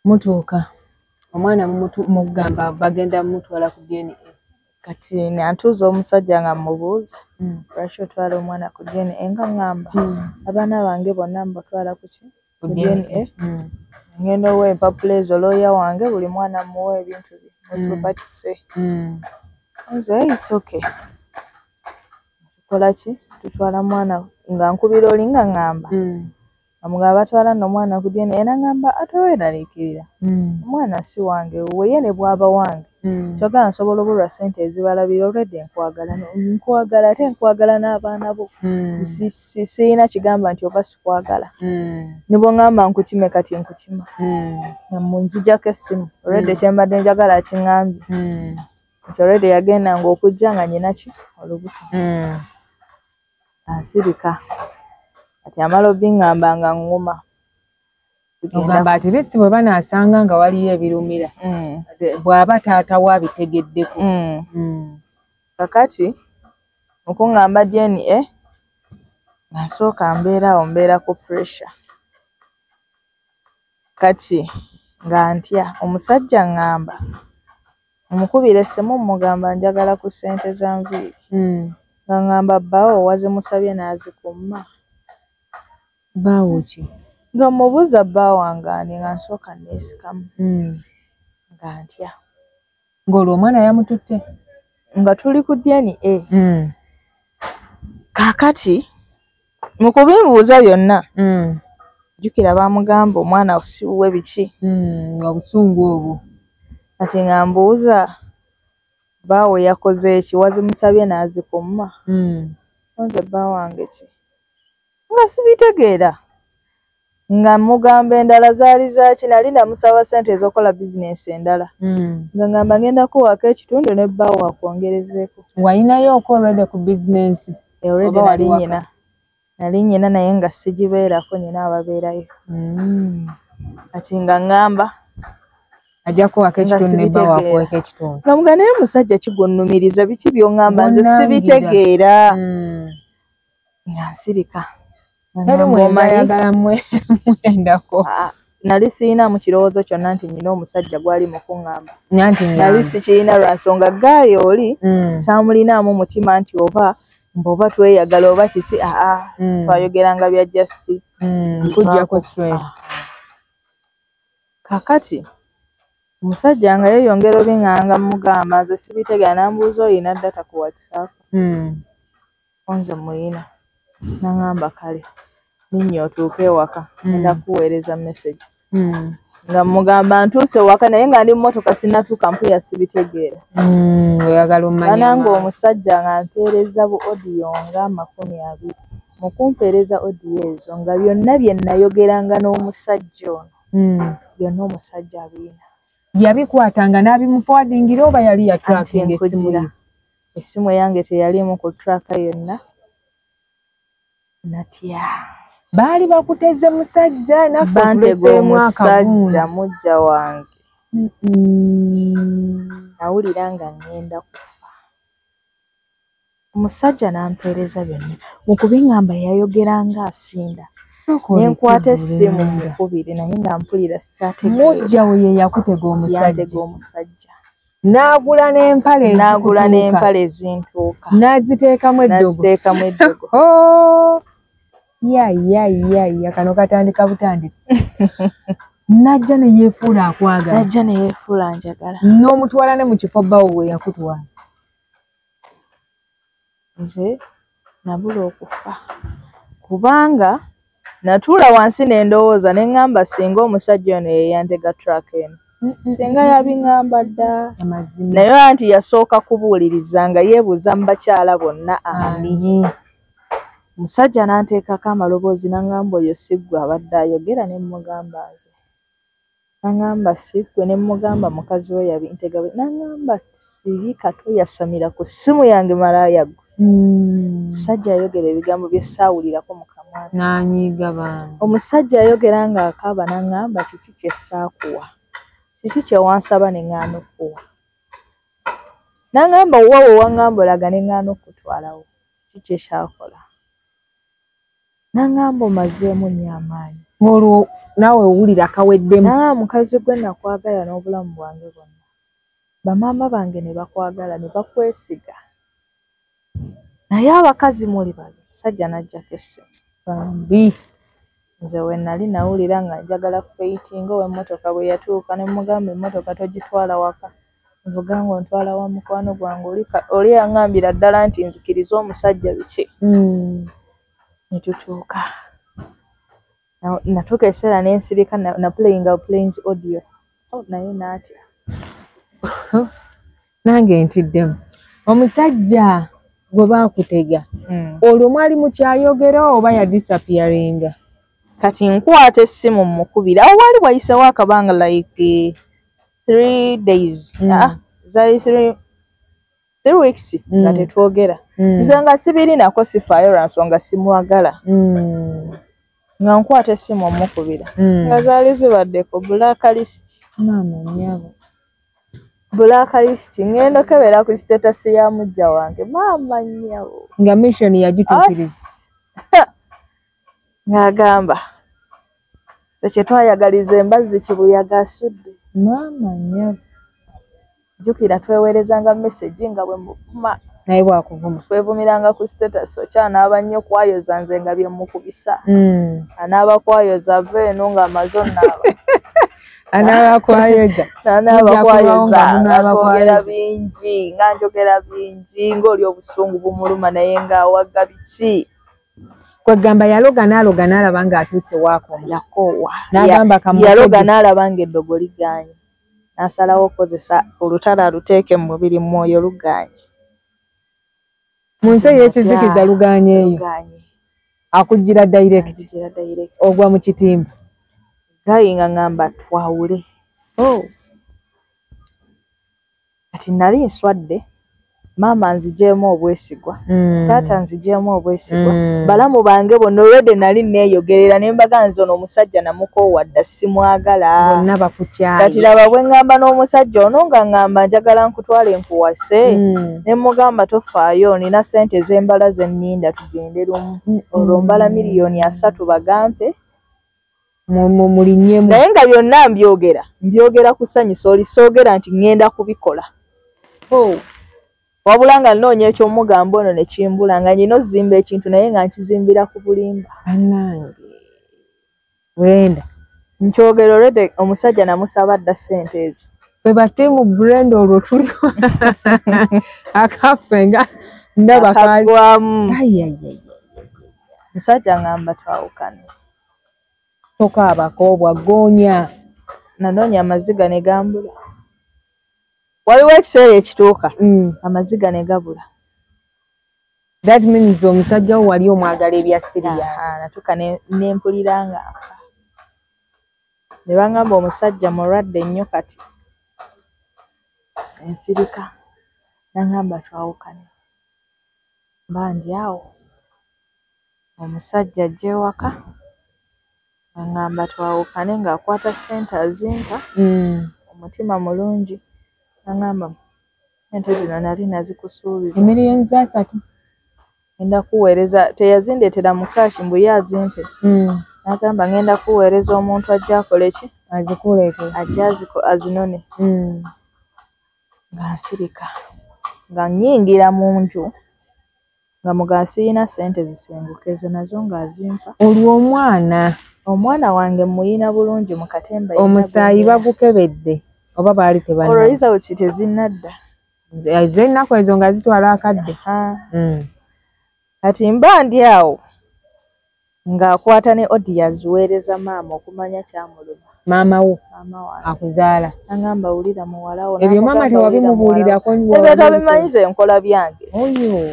Mutuuka omwana mugamba bagenda mutwala ku DNA. Kati nantuuza omusajja nga mubuuza, lwaki otwala omwana ku DNA? Nga ŋŋamba, abaana bange bonna mbatwala ku ki? Ku DNA. Ngenda owa empapula ezo looya wange, buli mwana muwa ebintu bye mutupatise. Nze it's okay. Tukola ki? Tutwala mwana. Nga nkubira oli nga ŋŋamba, amugamba batwala nno omwana ku DNA, era ŋŋamba ate weeraliikirira, omwana si wange, wuwe. Ye ne bw'aba wange, kyogala nsobola obulwa ssente ezibalabira. Olwedde nkwagala, nkwagala, ate nkwagala n'abaana bo. Siyina kigamba nti oba sikwagala. Ne bw'oŋŋamba nkukime, kati nkukima. Nzijako essimu. Olwedde kyembadde njagala akiŋŋambye nti olwedde yagendanga okujja nga nyina ki? Olubuto. Asirika. Kati amala obiŋŋamba nga ŋŋuma. Ogamba ati lisi bwe banaasanga nga waliyo ebirumira, bw'aba taata we abitegeddeko. Kakati mukuŋŋamba DNA, nga nsooka mbeera awo, mbeera ku pressure. Kati nga ntya omusajja. Ŋŋamba omukubira essimu, mugamba njagala ku ssente za nviiri. Nga ŋŋamba bbaawo wazimusabye n'azikumma. Bbaawo ki? Nga mubuuza bba wange ani. Nga nsooka neesikamu, nga ntya. Ng'olwo omwana yamututte? Nga tuli ku DNA. Kaakati mu kubimbuuza byonna, jjukira baamugamba omwana si wuwe, biki. Nga busungu obwo. Kati nga mbuuza bbaawe yakoze eki, wazimusabye n'azikumma? Nze bba wange ki? Nga sibitegeera. Nga mugamba endala zaali zaaki? Nali namusaba ssente ez'okukola bizinensi endala. Nga ngamba ngenda kuwaako ekitundu ne bbaawe akwongerezeeko. Walinayooko already ku bizinensi? Already. Oba wali nali waka? Nyina, nali nyina, naye nga sigibeerako, nyina ababeerayo. Kati nga ŋŋamba Ajja kuwaako nga ekitundu ne bba sibitegeera. wakuweeko ekitundu. Nga mugamba, naye musajja kigwonnumiriza, biki by'oŋŋamba? Nze Bonnangira. sibitegeera. Nga nsirika. Nga Teri ŋŋamba mwenzi omanyi ayagala mwendako. Ah, nali siyinaamu kirowoozo kyonna nti nyina omusajja gwali mu kuŋŋamba. Nanti Nali sikirina lwa nsonga gaayo oli saamulinaamu mutima nti oba mbu oba tweyagala oba kiki. Aa, twayogeranga bya just Kujjako stress. Kakati omusajja nga yeeyongera obiŋŋanga, mugamba nze sibitegeera. Nambuuza, oyina data ku WhatsApp? Nze muyina. Naŋŋamba kale ninnya otuuke ewaka, ngenda kuweereza message. Nga mugamba ntuuse waka, naye nga ndi mu mmotoka sinnatuuka, mpulira sibitegeera. Oyagala omanye. Banange, omusajja nga mpeereza bu audio nga 20. Mu kumpeereza audio ezo, nga byonna bye nayogeranga n'omusajja ono, byonna omusajja abirina. Yabikwatanga n'abimuforwardingira oba yali Anti yatrackinga essimu nkugira ye? Essimu eyange teyaliimu ku tracker yonna. Natya. Baali bakuteze musajja, naffe Bantega otuleseemu omusajja akagundi. Mujja wange, nawulira nga ŋŋenda kufa. Omusajja n'ampeereza byonna. Mu kubiŋŋamba yayogeranga asinda. Sooka Ne nkwata oleke essimu bulinda. mukubire, naye nga mpulira saategeera. Mujja we ye yakutega omusajja? Yantega omusajja. N'agula n'empale N'agula ezikutuuka. n'empale ezintuuka. N'aziteekamu eddogo. N'aziteekamu eddogo. Oh! Ya ya ya ya, kano katandika butandisi. Najja ne yeefuula akwagala. Najja ne yeefuula njagala. N'omutwala ne mu kifo bbaawo we yakutwala. Nze nabula okufa, kubanga natuula wansi ne ndowooza ne ŋŋamba singa omusajja ono ye yantega track eno, singa yabiŋŋamba dda. Amazima. Naye anti yasooka kubuuliriza nga yeebuuza mu bakyala bonna ani. Ani? Omusajja n'anteekako amaloboozi n'aŋŋamba, oyo si ggwe abadde ayogera? Ne mmugamba nze. N'aŋŋamba si ggwe? Ne mmugamba mukazi we yabintega. N'aŋŋamba sirika, toyasamira ku ssimu yange, malaaya ggwe. Omusajja ayogera ebigambo bye saawulirako mu kamwa ke. N'anyiiga bambi. Omusajja ayogera ng'akaaba, n'aŋŋamba, kiki kye saakuwa? Kiki kye wansaba ne ŋŋaana okkuwa? N'aŋŋamba wa we waŋŋamba olaga ne ŋŋaana okutwalawo, kiki kyekyakola? N'aŋŋamba omazeemu nnyo amaanyi. Ng'olwo naawe owulira kaweddemu. Naa mukazi gwe nakwagala n'obulamu bwange bwonna, bamaama bange ne bakwagala ne bakwesiga, naye abakazi muli babi. Musajja n'ajjako essimu. Bambi. Nze we nali nawulira nga njagala kufaintinga. Ow'emmotoka bwe yatuuka ne mugamba, emmotoka togitwala waka, nvuga ng'ontwala wa mukwano gwange oli yaŋŋambira ddala nti nzikirize omusajja biki. Ne tutuuka, natuuka ekiseera ne nsirika, na playinga plains audio. Oh, naye n'atya. Nange ntiddemu. Omusajja gwe baakutega, olwo mwali mukyayogera oba yadisappearinga? Kati nkwata essimu mukubira, awo waali wayisewo akabanga like 3 days. Ah, zaali 3 weeks nga tetwogera. Nze nga sibirinako, sifaayo lwa nsonga simwagala. Nga nkwata essimu omukubira, nga zaali zibadde ku blacklist. Maama nnyabo. Blacklist. Ngenda okebera ku status ya mujja wange, maama nnyabo. Nga mission yagituukiriza. Ng'agamba kyetwayagaliza embazzi kibuyaga asudde. Maama nnyabo. Jjukira tweweerezanga message nga bwe muvuma. Naye bwakuvuma. Twevumiranga ku status. Okyanaaba nnyo kwayoza, nze nga bye mukubisa. Anaaba kwayoza, ava eno ng'amaze onaaba. Anaaba kwayoza. Anaaba Mujja kulwawo kwayoza. nga munaaba Nga twogera kwayoza. bingi, nga njogera bingi, ng'oli obusungu bumuluma naye ng'awaga biki. Kwegamba yaloga n'aloga n'alaba ng'atuuse waakoma. Yakoowa. N'agamba kamutege. Yaloga n'alaba ng'eddogo ligaanye, n'asalawo okukozesa olutalo aluteeke mu mubiri mwoyo lugaanye. Mu nsi ey'ekizikiza lugaanyeeyo. Lugaanye. Akuggira direct. Nzigira direct. Ogwa mu kitimba. Gayi nga ŋŋamba twawule. Oh. Kati nali nswadde, maama nzigyemu obwesigwa, taata nzigyemu obwesigwa, balamu bange bonna. Olwedde nali neeyogerera ne mbaga nze ono omusajja namukoowa dda, simwagala. Bonna bakukyaye. Kati laba bwe ŋŋamba n'omusajja ono nga ŋŋamba njagala nkutwale nkuwase, ne mugamba tofaayo, nina ssente ez'embala ze nninda, tugende lumu. Olwo mbala 30 miliyoni bagampe. Mulinnyemu. Naye nga byonna mbyogera, mbyogera kusanyusa oli, soogera nti ŋŋenda kubikola. Oh. Wabula nga nnoonya ekyomugamba ono ne kimbula, nga nyina ozimba ekintu naye nga nkizimbira ku bulimba. Bannange, Brenda. Nkyogera olwedde omusajja namusaba dda ssente ezo. Ffe batiimu Brenda, olwo tuli akaffe nga ndaba kaali. Akaggwamu. Ayayaya. Musajja ŋŋamba twawukane. Tokaabako bwagoonya. Nanoonya amaziga ne gambula. Waliwo ekiseera ekituuka amaziga ne gabula. That means omusajja wo wali omwagala ebya serious. Aha, natuuka ne mpulira nga nfa, ne baŋŋamba omusajja mulwadde nnyo. Kati ensirika, naŋŋamba twawukane. Mba ndi awo, omusajja ajja ewaka aŋŋamba twawukane, ng'akwata ssente azimpa. Omutima mulungi, naŋŋamba ssente zino nali nazikusuubiza. 30 miliyoni. Ngenda kuweereza, teyazindeetera mu cash mbu ye azimpe. N'agamba ngenda kuweereza omuntu ajja akole ki? Azikuleetera. Ajja azinone. Nga nsirika, nga nnyingira mu nju nga mugamba siyina ssente zisenguka, ezo nazo ng'azimpa. Olwo omwana? Omwana wange muyina bulungi mu katemba yenna Omusaayi gwembeera. Bagukebedde oba baali Olwo tebanna? Results tezinnadda. Ez'ennaku ezo nga zitwala akadde. Aha. Kati mba ndi awo ng'akwata ne audio aziweereza maama okumanya kyamuluma. Maama wo? Maama wange. Akuzaala. Nangamba wulira muwala wo. Ebyo maama N'amugamba, "Wulira tewabimubuulirako? muwala wo." Ebyo tabimanyi, ze nkola byange. Oyo.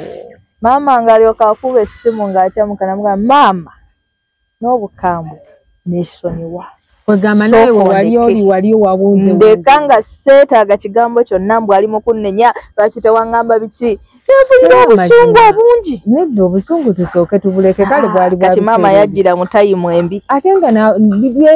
Maama ng'alyoka akuba essimu ng'akyamuka, namugamba maama n'obukambwe nesonyiwa. Kwegamba nawe we Sooka wali ondeke. oli wali wawunze. Ndeka nga seetaaga kigambo kyonna mbu ali mu kunnenya, lwaki tewaŋŋamba biki, nempulira Era obusungu amazima. obungi. Nedda, obusungu tusooke tubuleke, kale bwali bwa Kati maama biseera ebyo. yajjira mu time embi. Ate nga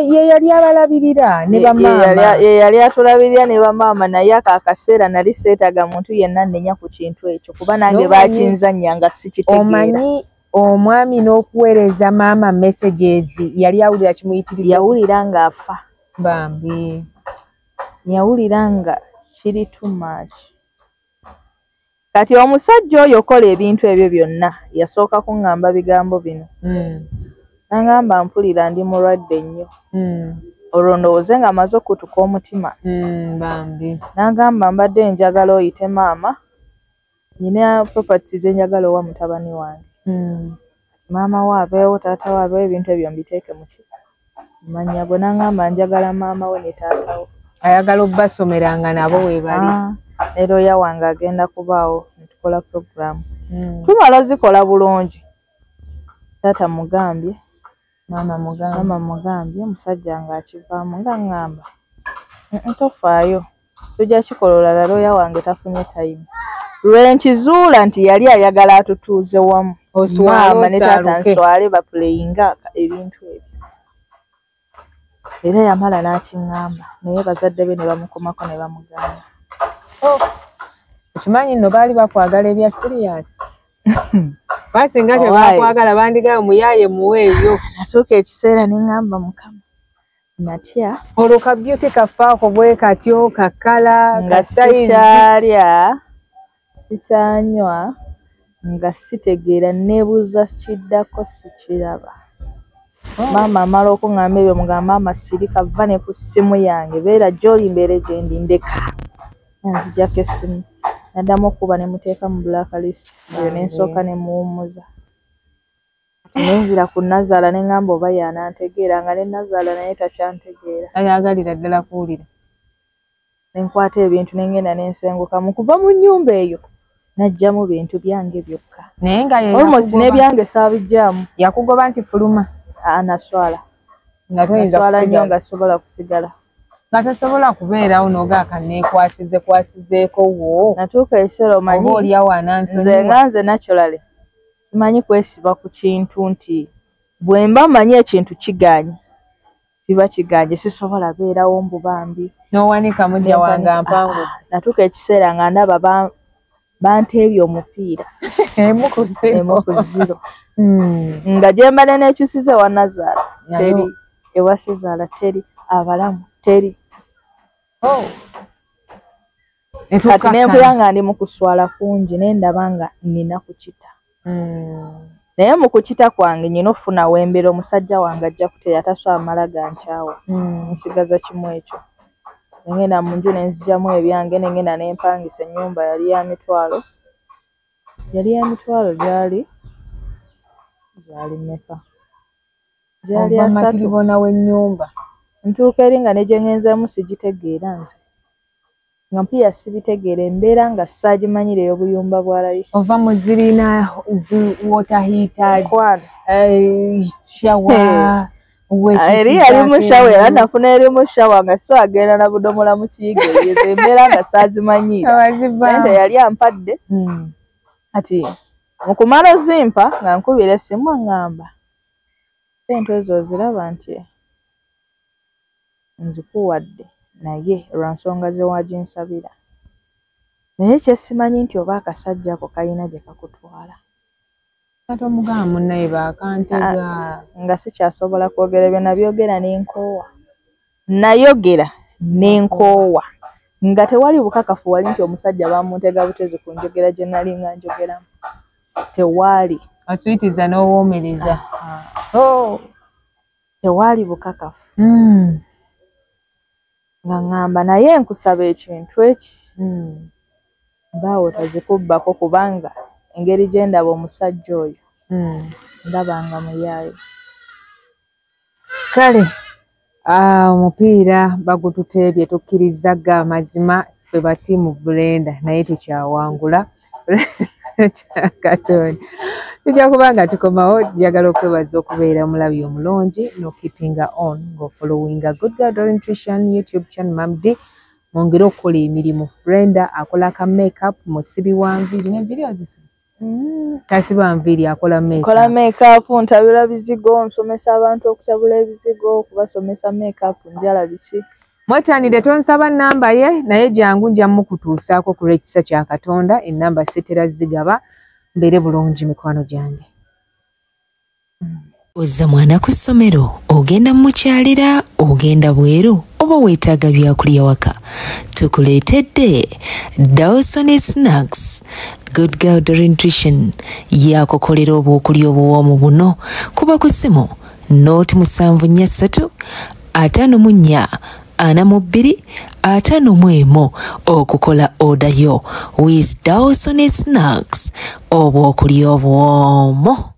ye yali abalabirira ne bamaama. Ye yali atulabirira ne bamaama, naye ako akaseera nali seetaaga muntu yenna nnenya ku kintu ekyo, kuba nange N'omanyi- bakinzannya nga sikitegeera. Omanyi Omwami n'okuweereza maama messages yali awulira kimuyitiridde. Yawulira ng'afa. Bambi. Yawulira nga kiri too much. Kati omusajja oyo okola ebintu ebyo byonna yasooka kuŋŋamba bigambo bino. N'aŋŋamba mpulira ndi mulwadde nnyo. Olwo ndowooze ng'amaze okutuka omutima. Bambi. N'agamba mbadde njagala oyite maama, nnina properties ze njagala owa mutabani wange. Maama we abeewo, taata we abeewo, ebintu ebyo mbiteeke mu ki? Mu mannya go. N'aŋŋamba njagala maama we ne taata we. Ayagala obbasomera nga nabo weebali. Ne lawyer wange agenda kubaawo ne tukola program. Tumala ozikola bulungi. Taata mugambye, Maama mugambye. Maama mugambye, omusajja ng'akivaamu nga ŋŋamba tofaayo tujja kikola olala lawyer wange tafunye time. Lwe nkizuula nti yali ayagala atutuuze wamu. Maama ne taata nswale bapuleyinga ebintu ebyo. Era yamala n'akiŋŋamba naye bazadde be ne bamukomako ne bamugaana. Okimanyi nno baali bakwagala ebya serious. Basinga tebakwagala bandigayo muyaaye muweeyo. Natuuka ekiseera ne ŋŋamba Mukama natya. Olwo ka beauty kaffe ako bwe katyo kakala nga sikyalya sikyanywa nga sitegeera neebuuza kiddako sikiraba. Maama amala okuŋŋamba ebyo mugamba maama sirika va ne ku ssimu yange beera gy'oli mbeere gye ndi ndeka. Nzijjako essimu naddamu okkuba ne muteeka mu black list eyo ne nsooka ne muwummuza. Ne nzira ku Nazaala ne ŋŋamba oba y'anantegeera nga ne Nazaala naye takyantegeera. Tayagalira ddala kuwulira. Ne nkwata ebintu ne ŋŋenda ne nsenguka mu kuva mu nnyumba eyo naggyamu bintu byange byokka. Naye nga ye almost n'ebyange saabiggyaamu. Yakugoba nti fuluma. Naswala. Nga toyinza kusigala. Nnyo nga sobola kusigala. Nga tosobola kubeerawo n'ogaaka neekwasize kwasizeeko wo. Natuuka ekiseera omanyi oba oli awo anansonyiwa. Nze nga nze naturally simanyi kwesiba ku kintu nti bwe mba mmanyi ekintu kigaanye kiba kigaanye sisobola beerawo mbu bambi. N'owanika mujja wange ampangu. Natuuka ekiseera nga ndaba banteebye omupiira. Emu ku zero. Emu ku zero. Nga gye mbadde neekyusiza ewa Nazaala teri, ewa Ssezaala teri, abalamu teri. Kati ne mpulira nga ndi mu kuswala kungi ne ndaba nga nnina kukita. Naye mu kukita kwange nnina okufuna wembeera omusajja wange ajja kutereera tasobola mala gankyawa. Nsigaza kimu ekyo. Ne ngenda mu nju ne nzigyamu ebyange ne ngenda ne mpangisa ennyumba yali ya mitwalo. Yali ya mitwalo gyali mmeka? Gyali asatu. Matiribona w'ennyumba. Ntuuka eri nga ne gye ngenzeemu sigitegeera nze. Nga mpulira sibitegeera embeera nga saagimanyira ey'obuyumba bwa layisi. Ova mu zirina zi water heaters, shower, Eri yali mu shower era nafuna eri mu shower nga so agenda na budomola mu kiyigo ezo embeera nga saazimanyiira. Ssente yali ampadde. Kati mu kumala ozimpa nga nkubira essimu aŋŋamba ssente ezo oziraba nti nzikuwadde naye lwa nsonga ze waginsabira. Naye kye simanyi nti oba akasajja ako kalina gye kakutwala. Kati omugamba munnaye baakantega. Nga sikyasobola kwogera ebyo nabyogera ne nkoowa. Nayogera ne nkoowa. Nga tewali bukakafu wali nti omusajja baamuntega butezi ku njogera gye nali nga njogeramu. Tewaali. Aswitiza n'owoomereza. Tewaali bukakafu. Nga ŋŋamba naye nkusaba ekintu eki. Mbaawo tazikubbako kubanga engeri gye ndaba omusajja oyo ndaba nga muyaaye. Kale omupiira bagututeebye tukkiriza ga amazima ffe ba ttiimu Brenda naye tukyawangula. Katonda tujja kuba nga tukomawo. Njagala okwebaza okubeera omulabi omulungi n'okeepinga on ng'ofollowinga Good Girl Doreen Nutrition YouTube channel. Mam D mwongere okukola emirimu. Brenda akola ka makeup, musibi wa nviiri n'enviiri ozisiba? Tasiba nviiri, akola makeup. Nkola makeup, ntabula bizigo, nsomesa abantu okutabula ebizigo, okubasomesa makeup, njala biki. Mwetanire tonsaba nnamba ye naye jangu nja mukutuusaako ku lw'ekisa kya Katonda. Ennamba sitera zigaba. Mbeere bulungi mikwano gyange. Ozza mwana ku ssomero, ogenda mukyalira, ogenda bweru oba weetaaga byakulya waka, tukuleetedde Dawson Snacks. Good Girl Doreen Nutrition yakukolera obwokulya obuwoomu buno. Kuba ku ssimu 074 54 42 51 okukola oda yo with Dawson Snacks, obwokulya obuwoomu.